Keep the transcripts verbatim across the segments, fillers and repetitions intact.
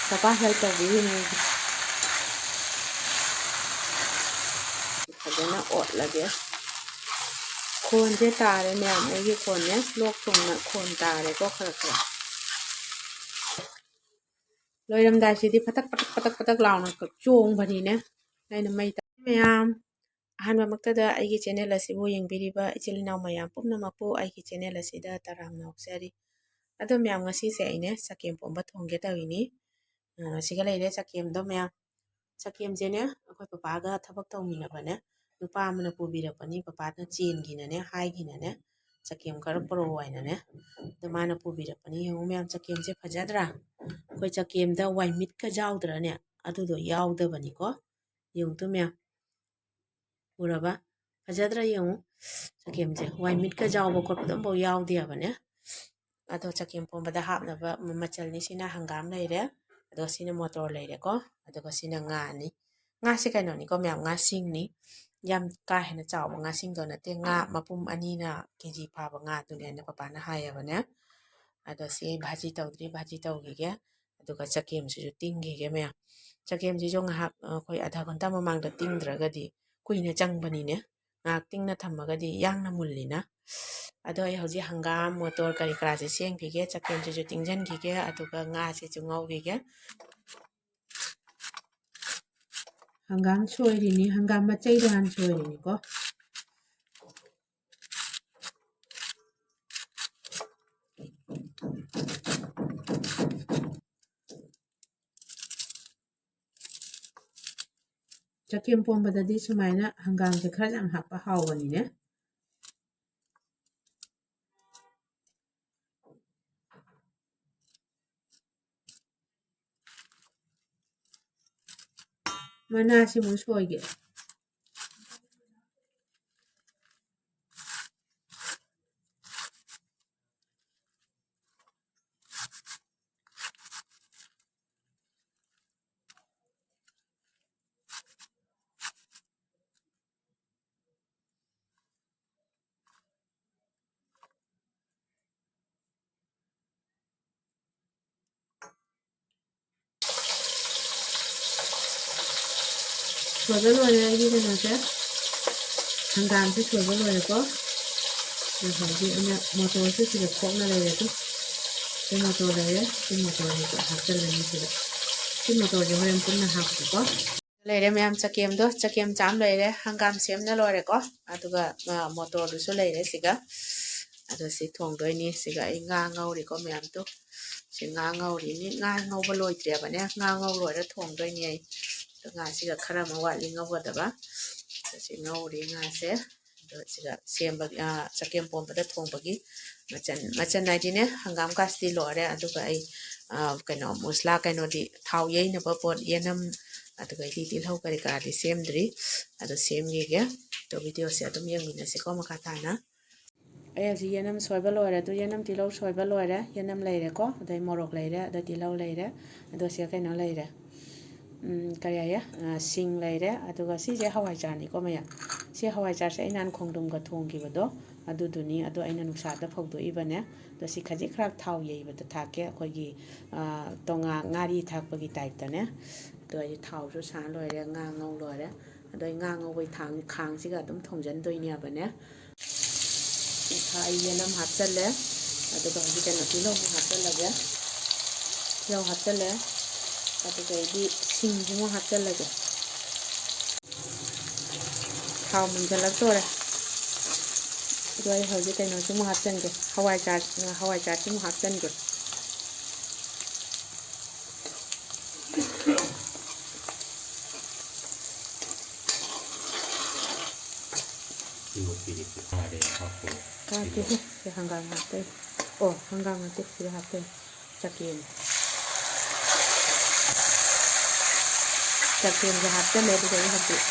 Papa help ꯇꯧꯕꯤꯔꯤꯅꯦ ꯑꯩꯒꯤ꯫ ꯐꯖꯅ ꯑꯣꯠꯂꯒꯦ꯫ ꯈꯣꯟꯁꯦ ꯇꯥꯔꯦ ꯃꯌꯥꯝ, ꯑꯩꯒꯤ ꯈꯣꯟꯅꯦ, ꯂꯣꯛ ꯊꯨꯡꯅ ꯈꯣꯟ ꯇꯥꯔꯦꯀꯣ ꯈꯔ ꯈꯔ꯫ ꯂꯣꯏꯔꯝꯗꯥꯏꯁꯤꯗꯤ ꯄꯇꯛ ꯄꯇꯛ ꯄꯇꯛ ꯄꯇꯛ ꯂꯥꯎꯅ ꯆꯣꯡꯕꯅꯤꯅꯦ꯫ ꯑꯩꯅ ꯃꯩ ꯇ-, ꯃꯌꯥꯝ, ꯑꯍꯥꯟꯕꯃꯛꯇꯗ ꯑꯩꯒꯤ channel ꯑꯁꯤꯕꯨ ꯌꯦꯡꯕꯤꯔꯤꯕ ꯏꯆꯤꯜ ꯏꯅꯥꯎ ꯃꯌꯥꯝ ꯄꯨꯝꯅꯃꯛꯄꯨ ꯑꯩꯒꯤ channel ꯑꯁꯤꯗ ꯇꯔꯥꯝꯅ ꯑꯣꯛꯆꯔꯤ꯫ ꯑꯗꯣ ꯃꯌꯥꯝ, ꯉꯁꯤꯁꯦ ꯑꯩꯅꯦ ꯆꯒꯦꯝ ꯄꯣꯝꯕ ꯊꯣꯡꯒꯦ ꯇꯧꯔꯤꯅꯤ꯫ ꯑ, ꯁꯤꯒ ꯂꯩꯔꯦ ꯆꯒꯦꯝꯗꯣ ꯃꯌꯥꯝ꯫ ꯆꯒꯦꯝꯁꯦꯅꯦ ꯑꯩꯈꯣꯏ ꯄꯄꯥꯒ ꯊꯕꯛ ꯇꯧꯃꯤꯟꯅꯕꯅꯦ ꯅꯨꯄꯥ ꯑꯃꯅ ꯄꯨꯕꯤꯔꯛꯄꯅꯤ꯫ ꯄꯄꯥꯅ ꯆꯦꯟꯈꯤꯅꯅꯦ ꯍꯥꯏꯈꯤꯅꯅꯦ ꯆꯒꯦꯝ ꯈꯔ ꯄꯨꯔꯛꯑꯣ ꯍꯥꯏꯅꯅꯦ꯫ ꯑꯗꯣ ꯃꯥꯅ ꯄꯨꯕꯤꯔꯛꯄꯅꯤ꯫ ꯌꯦꯡꯉꯨ ꯃꯌꯥꯝ, ꯆꯒꯦꯝꯁꯦ ꯐꯖꯗ꯭ꯔꯥ? ꯑꯩꯈꯣꯏ ꯆꯒꯦꯝꯗ ꯋꯥꯏꯃꯤꯠꯀ ꯌꯥꯎꯗ꯭ꯔꯅꯦ? ꯑꯗꯨꯗꯣ ꯌꯥꯎꯗꯕꯅꯤꯀꯣ꯫ ꯌꯦꯡꯉꯨ ꯇꯨ ꯃꯌꯥꯝ꯫ ꯎꯔꯕ? ꯐꯖꯗ꯭ꯔꯥ ꯌꯦꯡꯉꯨ꯫ ꯆꯒꯦꯝꯁꯦ ꯋꯥꯏꯃꯤꯠꯀ ꯌꯥꯎꯕ ꯈꯣꯠꯄꯗꯣ ꯑꯝꯐꯥꯎ ꯌꯥꯎꯗꯦꯕꯅꯦ꯫ ꯑꯗꯣ ꯆꯒꯦꯝ ꯄꯣꯝꯕꯗ ꯍꯥꯞꯅꯕ ꯃ-, ꯃꯆꯜꯅꯤ꯫ ꯁꯤꯅ ꯍꯪꯒꯥꯝ ꯂꯩꯔꯦ, ꯑꯗꯣ ꯁꯤꯅ ꯃꯣꯇꯣꯔ ꯂꯩꯔꯦꯀꯣ, ꯑꯗꯨꯒ ꯁꯤꯅ ꯉꯥꯅꯤ꯫ ꯉꯥꯁꯦ ꯀꯩꯅꯣꯅꯤꯀꯣ ꯃꯌꯥꯝ, ꯉꯥꯁꯤꯡꯅꯤ꯫ ꯌꯥꯝ ꯀꯥ ꯍꯦꯟꯅ ꯆꯥꯎꯕ ꯉꯥꯁꯤꯡꯗꯣ ꯅꯠꯇꯦ, ꯉꯥ ꯃꯄꯨꯝ ꯑꯅꯤꯅ ꯀꯦ ꯖꯤ ꯐꯥꯕ ꯉꯥꯗꯨꯅꯦꯅ ꯄꯄꯥꯅ ꯍꯥꯏꯌꯦꯕꯅꯦ꯫ ꯑꯗꯣ ꯁꯤ ꯑꯩ ꯚꯥꯖꯤ ꯇꯧꯗ꯭ꯔꯤ, ꯚꯥꯖꯤ ꯇꯧꯈꯤꯒꯦ꯫ ꯑꯗꯨꯒ ꯆꯒꯦꯝꯁꯤꯁꯨ ꯇꯤꯡꯈꯤꯒꯦ ꯃꯌꯥꯝ꯫ ꯆꯒꯦꯝꯁꯤꯁꯨ ꯉꯥꯏꯍꯥꯛ, ꯑ, ꯑꯩꯈꯣꯏ ꯑꯙꯥ ꯘꯟꯇꯥ ꯃꯃꯥꯡꯗ ꯇꯤꯡꯗ꯭ꯔꯒꯗꯤ ꯀꯨꯏꯅ ꯆꯪꯕꯅꯤꯅꯦ꯫ ꯉꯥꯏꯍꯥꯛ ꯇꯤꯡꯅ ꯊꯝꯃꯒꯗꯤ ꯌꯥꯡꯅ ꯃꯨꯜꯂꯤꯅ꯫ ꯑꯗꯣ ꯑꯩ ꯍꯧꯖꯤꯛ ꯍꯪꯒꯥꯝ, ꯃꯣꯇꯣꯔ ꯀꯔꯤ ꯀꯔꯥꯁꯦ ꯁꯦꯝꯈꯤꯒꯦ, ꯆꯒꯦꯝꯁꯤꯁꯨ ꯇꯤꯡꯁꯤꯟꯈꯤꯒꯦ, ꯑꯗꯨꯒ ꯉꯥꯁꯤꯁꯨ ꯉꯧꯈꯤꯒꯦ꯫ ꯍꯪꯒꯥꯝ ꯁꯣꯏꯔꯤꯅꯤ, ꯍꯪꯒꯥꯝ ꯃꯆꯩꯗꯣ ꯍꯥꯟꯅ ꯁꯣꯏꯔꯤꯅꯤꯀꯣ꯫ ꯆꯒꯦꯝ ꯄꯣꯝꯕꯗꯗꯤ ꯁꯨꯃꯥꯏꯅ ꯍꯪꯒꯥꯝꯁꯦ ꯈꯔ ꯌꯥꯝ ꯍꯥꯞꯄ ꯍꯥꯎꯕꯅꯤꯅꯦ꯫ ꯃꯅꯥꯁꯤꯃꯨꯛ ꯁꯣꯏꯒꯦ꯫ ꯁꯣꯏꯕ ꯂꯣꯏꯔꯦ ꯑꯩꯒꯤ ꯀꯩꯅꯣꯁꯦ, ꯍꯪꯒꯥꯝꯁꯦ ꯁꯣꯏꯕ ꯂꯣꯏꯔꯦꯀꯣ꯫ ꯑꯗꯨ ꯍꯧꯖꯤꯛ ꯑꯩꯅ ꯃꯣꯇꯣꯔꯁꯦ ꯁꯤꯗ ꯈꯣꯛꯅ ꯂꯩꯔꯦ꯫ ꯑꯗꯨ ꯁꯤ ꯃꯣꯇꯣꯔ ꯂꯩꯔꯦ, ꯁꯤ ꯃꯣꯇꯣꯔꯁꯤꯗ ꯍꯥꯞꯆꯤꯜꯂꯅꯤ ꯁꯤꯗ꯫ ꯁꯤ ꯃꯣꯇꯣꯔꯁꯦ ꯍꯣꯔꯦꯟ ꯄꯨꯟꯅ ꯍꯥꯞꯀꯦꯀꯣ꯫ ꯂꯩꯔꯦ ꯃꯌꯥꯝ, ꯆꯀꯦꯝꯗꯣ, ꯆꯀꯦꯝ ꯆꯥꯝ ꯂꯩꯔꯦ, ꯍꯪꯒꯥꯝ ꯁꯦꯝꯅ ꯂꯣꯏꯔꯦꯀꯣ꯫ ꯑꯗꯨꯒ, ꯑ, ꯃꯣꯇꯣꯔꯗꯨꯁꯨ ꯂꯩꯔꯦ ꯁꯤꯒ꯫ ꯑꯗꯣ ꯁꯤ ꯊꯣꯡꯗꯣꯏꯅꯤ꯫ ꯁꯤꯒ ꯑꯩ ꯉꯥ ꯉꯧꯔꯤꯀꯣ ꯃꯌꯥꯝꯗꯣ꯫ ꯁꯤ ꯉꯥ ꯉꯧꯔꯤꯅꯤ꯫ ꯉꯥ ꯉꯧꯕ ꯂꯣꯏꯗ꯭ꯔꯦꯕꯅꯦ꯫ ꯉꯥ ꯉꯧ ꯂꯣꯏꯔ ꯊꯣꯡꯗꯣꯏꯅꯤ ꯑꯩ꯫ ꯑꯗꯣ ꯉꯥꯁꯤꯒ ꯈꯔ ꯑꯃ ꯋꯥꯠꯂꯤ ꯉꯧꯒꯗꯕ꯫ ꯑꯗꯣ ꯁꯤ ꯉꯧꯔꯤ ꯉꯥꯁꯦ꯫ ꯑꯗꯣ ꯁꯤꯒ ꯁꯦꯝꯕꯒꯤ, ꯑ, ꯆꯒꯦꯝ ꯄꯣꯝꯕꯗ ꯊꯣꯡꯕꯒꯤ ꯃꯆꯜ, ꯃꯆꯜ ꯍꯥꯏꯗꯤꯅꯦ, ꯍꯪꯒꯥꯝ ꯀꯥꯁꯤꯗꯤ ꯂꯣꯏꯔꯦ꯫ ꯑꯗꯨꯒ ꯑꯩ, ꯑ, ꯀꯩꯅꯣ, ꯃꯁꯂꯥ, ꯀꯩꯅꯣꯗꯤ, ꯊꯥꯎ ꯌꯩꯅꯕ ꯄꯣꯠ, ꯌꯦꯅꯝ, ꯑꯗꯨꯒꯩꯗꯤ ꯇꯤꯜꯍꯧ ꯀꯔꯤ ꯀꯔꯥꯗꯤ ꯁꯦꯝꯗ꯭ꯔꯤ꯫ ꯑꯗꯣ ꯁꯦꯝꯈꯤꯒꯦ꯫ ꯑꯗꯣ ꯚꯤꯗꯤꯑꯣꯁꯦ ꯑꯗꯨꯝ ꯌꯦꯡꯃꯤꯟꯅꯁꯤꯀꯣ ꯃꯈꯥ ꯇꯥꯅ꯫ ꯑꯩ ꯍꯧꯖꯤꯛ ꯌꯦꯅꯝ ꯁꯣꯏꯕ ꯂꯣꯏꯔꯦ꯫ ꯑꯗꯨ ꯌꯦꯅꯝ ꯇꯤꯜꯍꯧ ꯁꯣꯏꯕ ꯂꯣꯏꯔꯦ꯫ ꯌꯦꯅꯝ ꯂꯩꯔꯦꯀꯣ꯫ ꯑꯗꯩ ꯃꯣꯔꯣꯛ ꯂꯩꯔꯦ꯫ ꯑꯗꯩ ꯇꯤꯜꯍꯧ ꯂꯩꯔꯦ꯫ ꯑꯗꯣ ꯁꯤꯗ ꯀꯩꯅꯣ ꯂꯩꯔꯦ꯫ ꯎꯝ, ꯀꯔꯤ ꯍꯥꯏꯌꯦ? ꯑ, ꯁꯤꯡ ꯂꯩꯔꯦ꯫ ꯑꯗꯨꯒ ꯁꯤꯁꯦ ꯍꯋꯥꯏꯖꯥꯔꯅꯤꯀꯣ ꯃꯌꯥꯝ꯫ ꯁꯤ ꯍꯋꯥꯏꯖꯥꯔꯁꯦ ꯑꯩ ꯅꯍꯥꯟ ꯈꯣꯡꯗ꯭ꯔꯨꯝꯒ ꯊꯣꯡꯈꯤꯕꯗꯣ ꯑꯗꯨꯗꯨꯅꯤ꯫ ꯑꯗꯣ ꯑꯩꯅ ꯅꯨꯡꯁꯥꯗ ꯐꯧꯗꯣꯛꯏꯕꯅꯦ꯫ ꯑꯗꯣ ꯁꯤ ꯈꯖꯤꯛ ꯈꯔ ꯊꯥꯎ ꯌꯩꯕꯗ ꯊꯥꯛꯀꯦ꯫ ꯑꯩꯈꯣꯏꯒꯤ, ꯑ, ꯇꯣꯉꯥ ꯉꯥꯔꯤ ꯊꯥꯛꯄꯒꯤ ꯇꯥꯏꯞꯇꯅꯦ꯫ ꯑꯗꯣ ꯑꯩ ꯊꯥꯎꯁꯨ ꯁꯥ ꯂꯣꯏꯔꯦ, ꯉꯥ ꯉꯧ ꯂꯣꯏꯔꯦ꯫ ꯑꯗꯣ ꯑꯩ ꯉꯥ ꯉꯧꯕꯒꯤ ꯊꯥꯡ-, ꯈꯥꯡꯁꯤꯒ ꯑꯗꯨꯝ ꯊꯣꯡꯖꯟꯗꯣꯏꯅꯦꯕꯅꯦ꯫ ꯃꯈꯥ ꯑꯩ ꯌꯦꯅꯝ ꯍꯥꯞꯆꯜꯂꯦ꯫ ꯑꯗꯨꯒ ꯍꯧꯖꯤꯛ ꯀꯩꯅꯣ ꯇꯤꯜꯍꯧ ꯑꯃꯨꯛ ꯍꯥꯞꯆꯜꯂꯒꯦ꯫ ꯇꯤꯜꯍꯧ ꯍꯥꯞꯆꯜꯂꯦ꯫ ꯑꯗꯨꯗꯩꯗꯤ ꯁꯤꯡꯁꯤꯃꯨꯛ ꯍꯥꯞꯆꯜꯂꯒꯦ꯫ ꯊꯥꯎ ꯃꯨꯟꯖꯜꯂꯛꯇꯣꯔꯦ꯫ ꯑꯗꯣ ꯑꯩ ꯍꯧꯖꯤꯛ ꯀꯩꯅꯣꯁꯤꯃꯨꯛ ꯍꯥꯞꯆꯟꯒꯦ꯫ ꯍꯋꯥꯏꯖꯥꯔ, ꯍꯋꯥꯏꯖꯥꯔꯁꯤꯃꯨꯛ ꯍꯥꯞꯆꯟꯒꯦ꯫ ꯍꯥꯞꯇꯦꯍꯦ, ꯁꯤ ꯍꯪꯒꯥꯝ ꯍꯥꯞꯇꯣꯏꯅꯦ꯫ ꯑꯣ, ꯍꯪꯒꯥꯝ ꯅꯠꯇꯦ, ꯁꯤꯗ ꯍꯥꯞꯇꯣꯏꯅꯦ꯫ ꯆꯀꯦꯝ꯫ ꯆꯀꯦꯝꯁꯦ ꯍꯥꯞꯆꯜꯂꯦ, ꯑꯗꯨꯒ ꯑꯩ ꯍꯧꯖꯤꯛ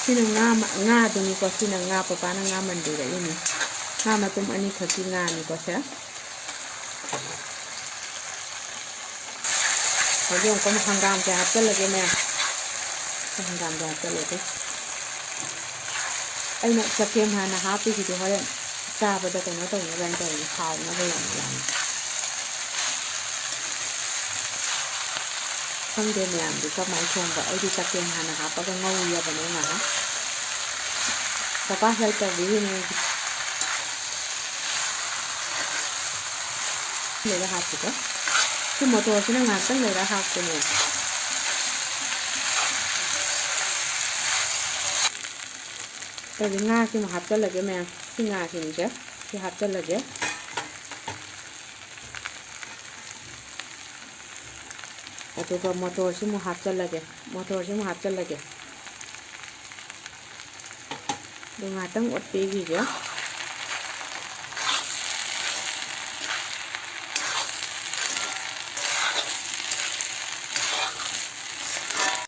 ꯁꯤꯅ ꯉꯥ ꯃ-, ꯉꯥꯗꯨꯅꯤꯀꯣ꯫ ꯁꯤꯅ ꯉꯥ, ꯄꯄꯥꯅ ꯉꯥ ꯃꯟꯕꯤꯔꯛꯏꯅꯤ꯫ ꯉꯥ ꯃꯇꯨꯝ ꯑꯅꯤꯈꯛꯀꯤ ꯉꯥꯅꯤꯀꯣ ꯁꯦ꯫ ꯍꯧꯖꯤꯛ ꯑꯃꯨꯛꯀ ꯍꯪꯒꯥꯝꯁꯦ ꯍꯥꯞꯆꯜꯂꯒꯦ ꯃꯌꯥꯝ꯫ ꯍꯪꯒꯥꯝꯁꯦ ꯍꯥꯞꯆꯜꯂꯒꯦ꯫ ꯑꯩꯅ ꯆꯀꯦꯝ ꯍꯥꯟꯅ ꯍꯥꯞꯄꯤꯁꯤꯗꯤ ꯍꯣꯔꯦꯟ ꯆꯥꯕꯗ ꯀꯩꯅꯣ ꯇꯧꯅꯕ ꯍꯥꯏꯅ ꯇꯧꯔꯤꯅꯦ, ꯍꯥꯎꯅꯕ ꯌꯥꯝ ꯌꯥꯝꯅ꯫ ꯈꯪꯗꯦ ꯃꯌꯥꯝꯗꯤ ꯀꯃꯥꯏꯅ ꯊꯣꯡꯕ, ꯑꯩꯗꯤ ꯆꯠꯊꯦꯡ ꯍꯥꯟꯅ ꯍꯥꯞꯄꯒ ꯉꯧꯔꯤꯑꯕꯅꯦ ꯉꯥꯏꯍꯥꯛ꯫ ꯄꯄꯥ help ꯇꯧꯕꯤꯔꯤꯅꯦ ꯑꯩꯒꯤ꯫ ꯂꯩꯔ ꯍꯥꯞꯄꯤꯀꯣ꯫ ꯁꯤ ꯃꯣꯇꯣꯔꯁꯤꯅ ꯉꯥꯏꯍꯥꯛꯇꯪ ꯂꯩꯔ ꯍꯥꯞꯄꯅꯦ꯫ ꯑꯗꯨꯗꯤ ꯉꯥꯁꯤꯃ ꯍꯥꯞꯆꯜꯂꯒꯦ ꯃꯌꯥꯝ꯫ ꯁꯤ ꯉꯥꯁꯤꯡꯁꯦ ꯁꯤ ꯍꯥꯞꯆꯜꯂꯒꯦ꯫ ꯑꯗꯨꯒ ꯃꯣꯇꯣꯔꯁꯤꯃꯨꯛ ꯍꯥꯞꯆꯜꯂꯒꯦ꯫ ꯃꯣꯇꯣꯔꯁꯤꯃꯨꯛ ꯍꯥꯞꯆꯜꯂꯒꯦ꯫ ꯑꯗꯨ ꯉꯥꯛꯇꯪ ꯑꯣꯠꯄꯤꯈꯤꯒꯦ꯫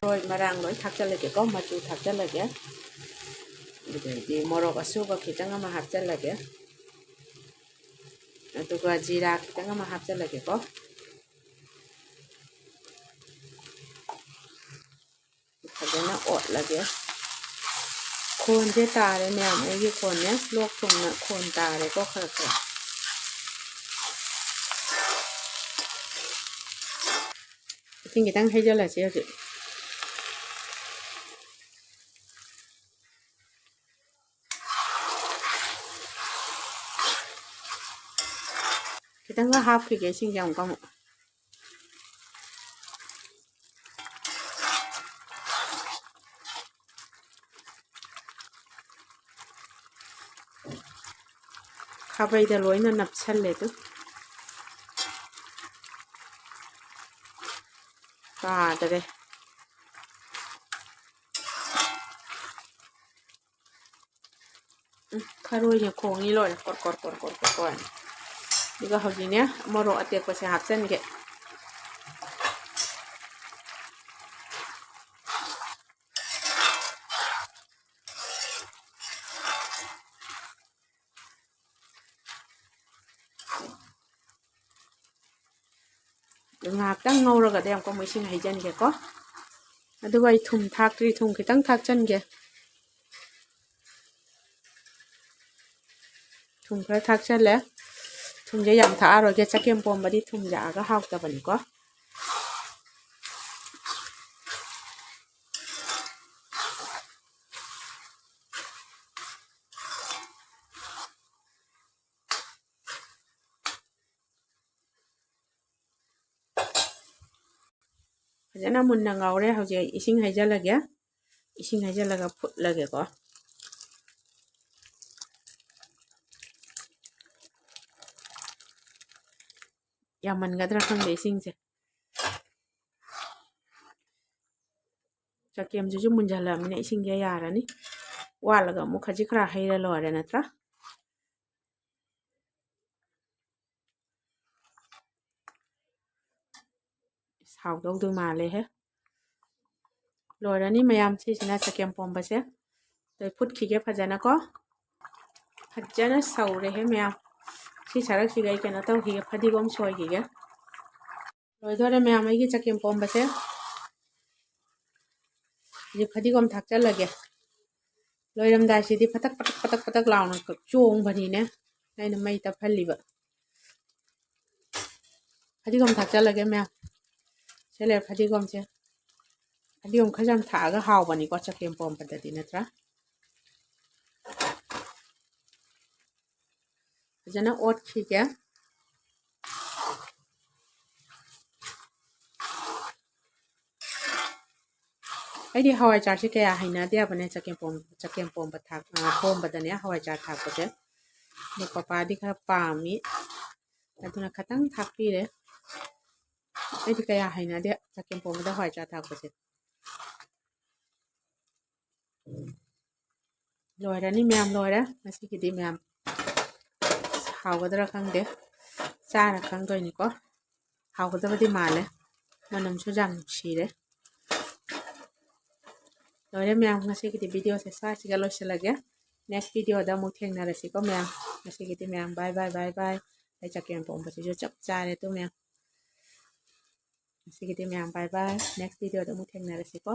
ꯃꯔꯣꯏ ꯃꯔꯥꯡ ꯂꯣꯏ ꯊꯥꯛꯆꯜꯂꯒꯦꯀꯣ, ꯃꯆꯨ ꯊꯥꯛꯆꯜꯂꯒꯦ꯫ ꯑꯗꯨꯗꯩꯗꯤ ꯃꯣꯔꯣꯛ ꯑꯁꯨꯕ ꯈꯤꯇꯪ ꯑꯃ ꯍꯥꯞꯆꯜꯂꯒꯦ꯫ ꯑꯗꯨꯒ ꯖꯤꯔꯥ ꯈꯤꯇꯪ ꯑꯃ ꯍꯥꯞꯆꯜꯂꯒꯦꯀꯣ꯫ ꯐꯖꯅ ꯑꯣꯠꯂꯒꯦ꯫ ꯈꯣꯟꯁꯦ ꯇꯥꯔꯦ ꯃꯌꯥꯝ, ꯑꯩꯒꯤ ꯈꯣꯟꯅꯦ, ꯂꯣꯛ ꯊꯨꯡꯅ ꯈꯣꯟ ꯇꯥꯔꯦꯀꯣ ꯈꯔ ꯈꯔ꯫ ꯏꯁꯤꯡ ꯈꯤꯇꯪ ꯍꯩꯖꯤꯜꯂꯁꯤ ꯍꯧꯖꯤꯛ꯫ ꯈꯤꯇꯪꯒ ꯍꯥꯞꯈꯤꯒꯦ ꯏꯁꯤꯡꯁꯦ ꯑꯃꯨꯛꯀ ꯑꯃꯨꯛ꯫ ꯈꯥꯕꯩꯗ ꯂꯣꯏꯅ ꯅꯞꯁꯜꯂꯦ ꯑꯗꯨ꯫ ꯇꯥꯗ꯭ꯔꯦ꯫ ꯎꯝ, ꯈꯔꯣꯏꯁꯦ ꯈꯣꯡꯉꯤ ꯂꯣꯏꯔꯦ꯫ Core core core core core core ꯍꯥꯏꯅ꯫ ꯑꯗꯨꯒ ꯍꯧꯖꯤꯛꯅꯦ ꯃꯣꯔꯣꯛ ꯑꯇꯦꯛꯄꯁꯦ ꯍꯥꯞꯆꯤꯟꯒꯦ꯫ ꯉꯥꯏꯍꯥꯛꯇꯪ ꯉꯧꯔꯒꯗꯤ ꯑꯃꯨꯛꯀ ꯑꯃꯨꯛ ꯏꯁꯤꯡ ꯍꯩꯖꯤꯟꯒꯦꯀꯣ꯫ ꯑꯗꯨꯒ ꯑꯩ ꯊꯨꯝ ꯊꯥꯛꯇ꯭ꯔꯤ, ꯊꯨꯝ ꯈꯤꯇꯪ ꯊꯥꯛꯆꯟꯒꯦ꯫ ꯊꯨꯝ ꯈꯔ ꯊꯥꯛꯆꯜꯂꯦ꯫ ꯊꯨꯝꯁꯦ ꯌꯥꯝ ꯊꯥꯛꯑꯔꯣꯏꯒꯦ, ꯆꯒꯦꯝ ꯄꯣꯝꯕꯗꯤ ꯊꯨꯝ ꯌꯥꯛꯑꯒ ꯍꯥꯎꯇꯕꯅꯤꯀꯣ꯫ ꯐꯖꯅ ꯃꯨꯟꯅ ꯉꯧꯔꯦ꯫ ꯍꯧꯖꯤꯛ ꯑꯩ ꯏꯁꯤꯡ ꯍꯩꯖꯤꯜꯂꯒꯦ꯫ ꯏꯁꯤꯡ ꯍꯩꯖꯤꯜꯂꯒ ꯐꯨꯠꯂꯒꯦꯀꯣ꯫ ꯌꯥꯝꯃꯟꯒꯗ꯭ꯔꯥ ꯈꯪꯗꯦ ꯏꯁꯤꯡꯁꯦ꯫ ꯆꯒꯦꯝꯁꯤꯁꯨ ꯃꯨꯟꯖꯜꯂꯛꯑꯃꯤꯅ ꯏꯁꯤꯡꯁꯦ ꯌꯥꯔꯅꯤ꯫ ꯋꯥꯠꯂꯒ ꯑꯃꯨꯛ ꯈꯖꯤꯛ ꯈꯔ ꯍꯩꯔ ꯂꯣꯏꯔꯦ ꯅꯠꯇ꯭ꯔꯥ? ꯍꯥꯎꯗꯧꯗꯣꯏ ꯃꯥꯜꯂꯦꯍꯦ꯫ ꯂꯣꯏꯔꯅꯤ ꯃꯌꯥꯝ, ꯁꯤꯁꯤꯅ ꯆꯒꯦꯝ ꯄꯣꯝꯕꯁꯦ꯫ ꯑꯗꯩ ꯐꯨꯠꯈꯤꯒꯦ ꯐꯖꯅꯀꯣ꯫ ꯐꯖꯅ ꯁꯧꯔꯦꯍꯦ ꯃꯌꯥꯝ꯫ ꯁꯤ ꯁꯔꯛꯁꯤꯒ ꯑꯩ ꯀꯩꯅꯣ ꯇꯧꯈꯤꯒꯦ, ꯐꯗꯤꯒꯣꯝ ꯁꯣꯏꯈꯤꯒꯦ꯫ ꯂꯣꯏꯗꯣꯔꯦ ꯃꯌꯥꯝ ꯑꯩꯒꯤ ꯆꯒꯦꯝ ꯄꯣꯝꯕꯁꯦ꯫ ꯍꯧꯖꯤꯛ ꯐꯗꯤꯒꯣꯝ ꯊꯥꯛꯆꯜꯂꯒꯦ꯫ ꯂꯣꯏꯔꯝꯗꯥꯏꯁꯤꯗꯤ ꯄꯇꯛ ꯄꯇꯛ ꯄꯇꯛ ꯄꯇꯛ ꯂꯥꯎꯅ ꯆꯣꯡꯕꯅꯤꯅꯦ ꯑꯩꯅ ꯃꯩ ꯇꯞꯍꯜꯂꯤꯕ꯫ ꯐꯗꯤꯒꯣꯝ ꯊꯥꯛꯆꯜꯂꯒꯦ ꯃꯌꯥꯝ꯫ ꯁꯤ ꯂꯩꯔꯦ ꯐꯗꯤꯒꯣꯝꯁꯦ꯫ ꯐꯗꯤꯒꯣꯝ ꯈꯔ ꯌꯥꯝ ꯊꯥꯛꯑꯒ ꯍꯥꯎꯕꯅꯤꯀꯣ ꯆꯒꯦꯝ ꯄꯣꯝꯕꯗꯗꯤ, ꯅꯠꯇ꯭ꯔꯥ? ꯐꯖꯅ ꯑꯣꯠꯈꯤꯒꯦ꯫ ꯑꯩꯗꯤ ꯍꯋꯥꯏꯖꯥꯔꯁꯦ ꯀꯌꯥ ꯍꯩꯅꯗꯦꯕꯅꯦ, ꯆꯒꯦꯝ ꯄꯣꯝ-, ꯆꯒꯦꯝ ꯄꯣꯝꯕ ꯊꯥꯛ-, ꯑ, ꯄꯣꯝꯕꯗꯅꯦ ꯍꯋꯥꯏꯖꯥꯔ ꯊꯥꯛꯄꯁꯦ꯫ ꯑꯗꯣ ꯄꯄꯥꯗꯤ ꯈꯔ ꯄꯥꯝꯃꯤ, ꯑꯗꯨꯅ ꯈꯇꯪ ꯊꯥꯛꯄꯤꯔꯦ꯫ ꯑꯩꯗꯤ ꯀꯌꯥ ꯍꯩꯅꯗꯦ ꯆꯒꯦꯝ ꯄꯣꯝꯕꯗ ꯍꯋꯥꯏꯖꯥꯔ ꯊꯥꯛꯄꯁꯦ꯫ ꯂꯣꯏꯔꯅꯤ ꯃꯌꯥꯝ, ꯂꯣꯏꯔꯦ ꯉꯁꯤꯒꯤꯗꯤ ꯃꯌꯥꯝ꯫ ꯍꯥꯎꯒꯗ꯭ꯔꯥ ꯈꯪꯗꯦ, ꯆꯥꯔ ꯈꯪꯗꯣꯏꯅꯤꯀꯣ꯫ ꯍꯥꯎꯒꯗꯕꯗꯤ ꯃꯥꯜꯂꯦ, ꯃꯅꯝꯁꯨ ꯌꯥꯝ ꯅꯨꯡꯁꯤꯔꯦ꯫ ꯂꯣꯏꯔꯦ ꯃꯌꯥꯝ, ꯉꯁꯤꯒꯤꯗꯤ videoꯁꯦ ꯁ꯭ꯋꯥꯏꯁꯤꯒ ꯂꯣꯏꯁꯤꯜꯂꯒꯦ꯫ Next videoꯗ ꯑꯃꯨꯛ ꯊꯦꯡꯅꯔꯁꯤꯀꯣ ꯃꯌꯥꯝ꯫ ꯉꯁꯤꯒꯤꯗꯤ ꯃꯌꯥꯝ bye bye bye bye꯫ ꯑꯩ ꯆꯒꯦꯝ ꯄꯣꯝꯕꯁꯤꯁꯨ ꯆꯞ ꯆꯥꯔꯦ ꯑꯗꯨ ꯃꯌꯥꯝ꯫ ꯉꯁꯤꯒꯤꯗꯤ ꯃꯌꯥꯝ bye bye꯫ Next videoꯗ ꯑꯃꯨꯛ ꯊꯦꯡꯅꯔꯁꯤꯀꯣ꯫